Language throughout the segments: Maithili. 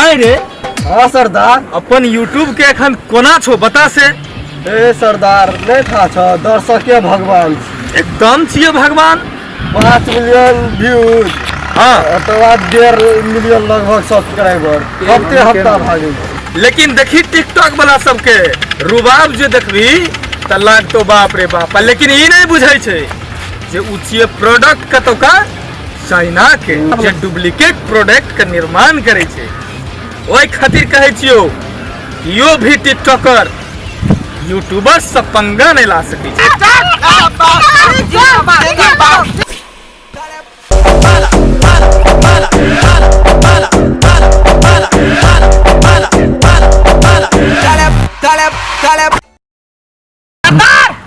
आय रे। हाँ सरदार। अपन यूट्यूब के एखन कोना छो बता से। ए सरदार नहीं था छो, दर्शके भगवान छी। एकदम छियै भगवान। 5 मिलियन व्यूज। हाँ। ओकर बाद 1.5 मिलियन लगभग सब्सक्राइबर। हफ्ते हफ्ता भागै छै। लेकिन देखी टिकटॉक वाला सबके रुबाब जे देखबी त लागतो बाप रे बाप, लेकिन ई नहीं बुझै छै जे उ छियै प्रोडक्ट कतौका चाइना के, जे डुप्लीकेट प्रोडक्ट के निर्माण करै छै। ओहि खातिर कहै छियौ यो भी टिकटॉकर यूट्यूबर से पंगा नहीं ला सकै छै।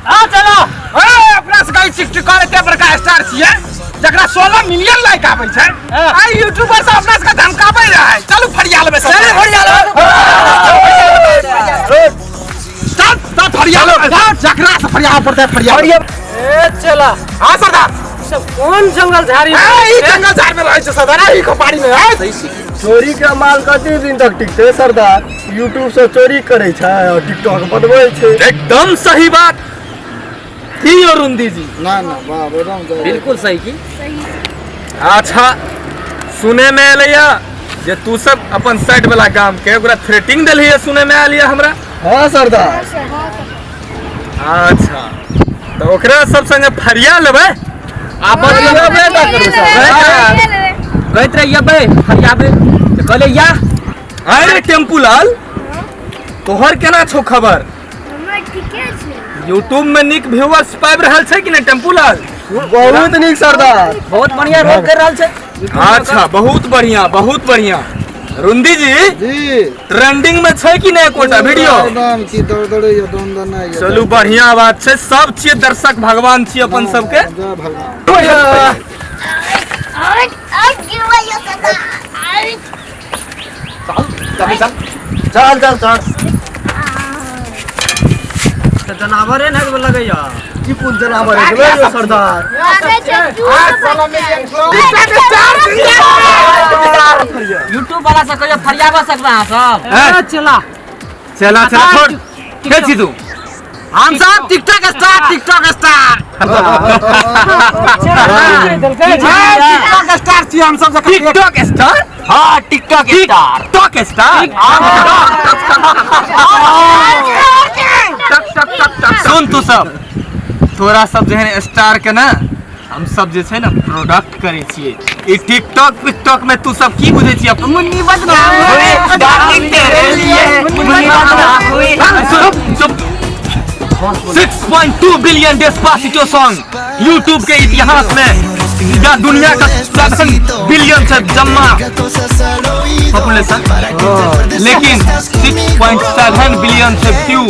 हाँ चलो। ए, अपना सबके ई टिकटॉकर एते बड़का स्टार छियै जकरा 16 मिलियन लाइक आबै छै। आ यूट्यूबर सब अपना सबके धमकाबै रहै। चलू फरिया लेबै सब। चलू फरिया लेबै। चल, चल फरिया लेबै। जकरा से फरिया पड़तै फरिया। ए चला। हाँ सरदार। सब कोन जंगल झाड़ी में? ए, ई जंगल झाड़ी में रहै छै सरदार, ई खोपारी में, ए। चोरी के माल कते दिन तक टिकते सरदार? यूट्यूब से चोरी करे छै और टिकटॉक बनबै छै। एकदम सही बात। की अरुण जी? ना ना बाप एकदम सही। बिल्कुल सही की। अच्छा सुने में एलैया जे तू सब अपन साइड वाला गाम के ओकरा थ्रेटिंग देलही, सुने में आयल हमरा। हाँ सरदार। अच्छा तो ओकरा सब संगे फरिया लेबै। आ बतियाबे ता करू सरदार। कहैत रहिए बे फरियाबे तो कहले या। अरे टेम्पू लाल तोहर केना छौ खबर? हमर ठीके छै। यूट्यूब में नीक व्यूअर्स पाबि रहल छै कि नहि टेम्पू लाल? बहुत नीक सरदार। बहुत बढ़िया रोल कर रहल छै। अच्छा बहुत बढ़िया बहुत बढ़िया। रुंदी जी जी ट्रेंडिंग में छै कि नहि एकोटा वीडियो? एकदम की दौड़ दौड़ ये दौड़ दौड़ नहीं। चलू बढ़िया बात छै, सब छियै दर्शक भगवान छियै अपन सबके। जय भगवान। चल चल चल। तो जनावरे ने लगैया। की कोन जनावर है रे सरदार? यूट्यूब वाला से कहियो फरियाबा सकबा अहाँ सब? चला चला चला छोड़। के छी तू? हम सब TikTok star, TikTok star. TikTok star छी हम सब। TikTok star? हाँ टिकटॉक स्टार। TikTok star. टक टक टक टक। सुन तू सब, तोरा सब जेहन स्टार के ना हम सब जे छै ना प्रोडक्ट करै छियै। ई टिकटॉक पिकटॉक में तू सब की बुझै छियै? मुन्नी बदनाम हुई, डार्लिंग तेरे लिए मुन्नी बदनाम हुई। चुप चुप। 6.2 बिलियन डेस्पासिटो सॉन्ग यूट्यूब के इतिहास में या दुनिया का 7 बिलियन से जमा पॉपुलेशन, लेकिन 6.7 बिलियन से व्यू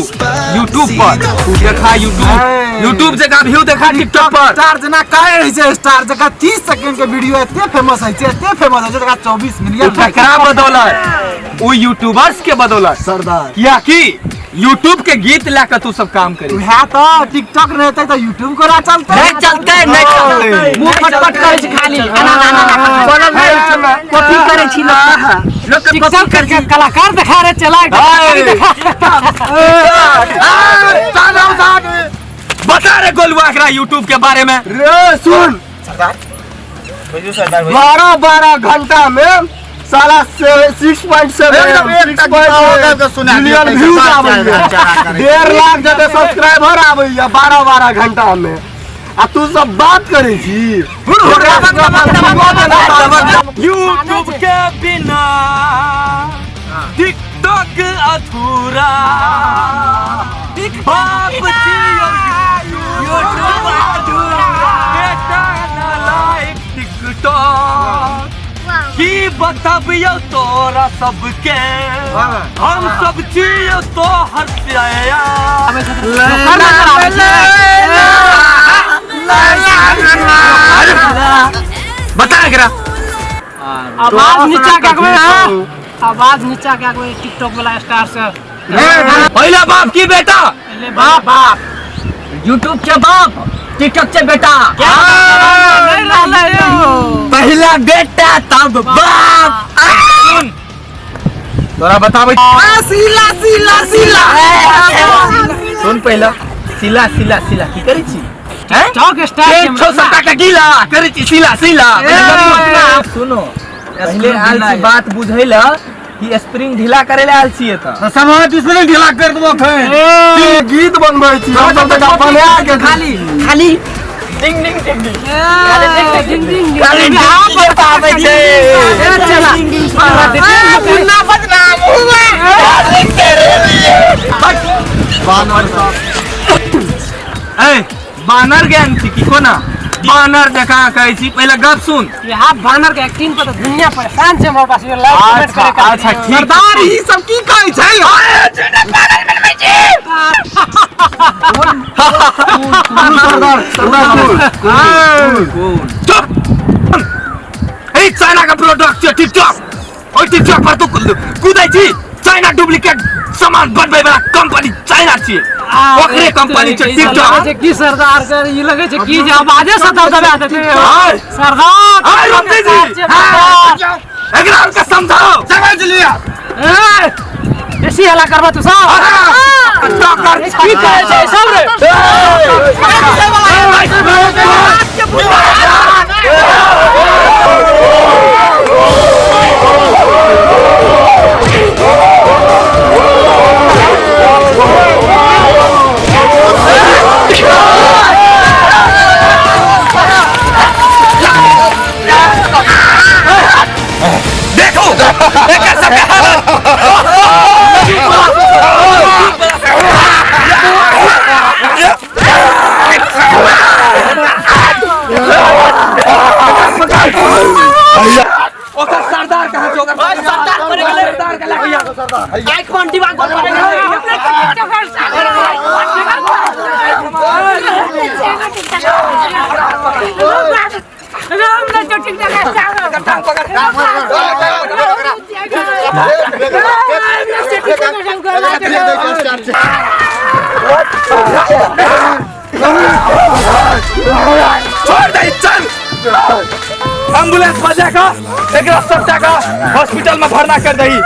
यूट्यूब पर। तू देखा यूट्यूब, यूट्यूब जगह व्यू देखा टिकटॉक पर। स्टार जना काहे रहै छै स्टार जकरा 30 सेकंड के वीडियो एते फेमस होइ छै, एते फेमस होइ छै जकरा 24 मिलियन। ककरा बदौलत? उ यूट्यूबर्स के बदौलत सरदार। किया कि यूट्यूब के गीत ला के तू सब काम करी। उएह तऽ टिकटॉक नहि हेतै तऽ यूट्यूब कोना चलतै? नहीं चलते नहीं चलते। मुंह फटफट करै छै खाली। एना एना एना बनल रहै छै, कॉपी करै छी लोक। लोक के कॉपी करै छी। कलाकार देखा रे चला। बता रे गोलुआ एकरा यूट्यूब के बारे में। रे सुन 12-12 घंटा में साला 6.7 मिलियन व्यूज आबैया, 1.5 लाख जते सब्सक्राइबर आबैया 12-12 घंटा में, आ तू सब बात करै छी। यूट्यूब के बिना टिकटॉक अधूरा, बाप छियौ यूट्यूब अधूरा, बेटा नालायक टिकटॉक। की बतबियौ तोरा सबके, हम सब छियौ तोहर प्यारा। बता एकरा। आवाज नीचा के आगवे, आवाज नीचा के आगवे टिकटॉक वाला स्टार से। पहला बाप की बेटा? पहले बाप बाप यूट्यूब के बाप टिकटॉक के बेटा। नहीं रहलै यौ। पहला बेटा तब बाप। सुन तोरा बताबै सिला सिला सिला सुन पहिला सिला सिला सिला की करै छी हैं? चौक स्टार एक छौ सत्ता के गीला करै छी सिला सिला सुनो पहिले आयल छी बात बुझै ला कि स्प्रिंग ढीला करे ला आयल छियै तऽ समाज स्प्रिंग ढीला कर देबो फेर गीत बनबै छी हम सब तऽ बना के खाली खाली डिंग डिंग डिंग डिंग डिंग डिंग खाली डिंग बताबै छै चला मुन्ना बदनाम हुआ बानर सब ए बानर ज्ञान छी की कोना बानर जकाँ कहै छी पहिले गप सुन यहाँ बानर के एक्टिंग पर तो दुनिया परेशान छै हमरा पास ये लाइक कमेंट अच्छा करे खातिर। अच्छा ठीक सरदार ई सब की कहै छै सरदार सरदार चुप ए चाइना का प्रोडक्ट छै टिकटॉक ओहि टिकटॉक पर तू कूदै छी चाइना डुप्लीकेट सामान बनबै वाला कंपनी चाइना छी ओकरे कंपनी छै ई लगै टिकटॉक छै की सरदार के ई लगै छै की जे आवाजे से दबदबा देतै आय सरदार आय रमती जी सरदार एकरा के समझाओ समझ लिया ए, बेसी हल्ला करबा तू सब टक्कर की कहै छै सब रे देखो एकर सबके हालत ओकर सरदार कहाँ छै ओकर सरदार पर गेलै सरदार के लागिया आइकॉन दिमाग गोल पर छोड़ दे चल एम्बुलेंस बजा का एकरा सबटा का हॉस्पिटल में भर्ना कर दही।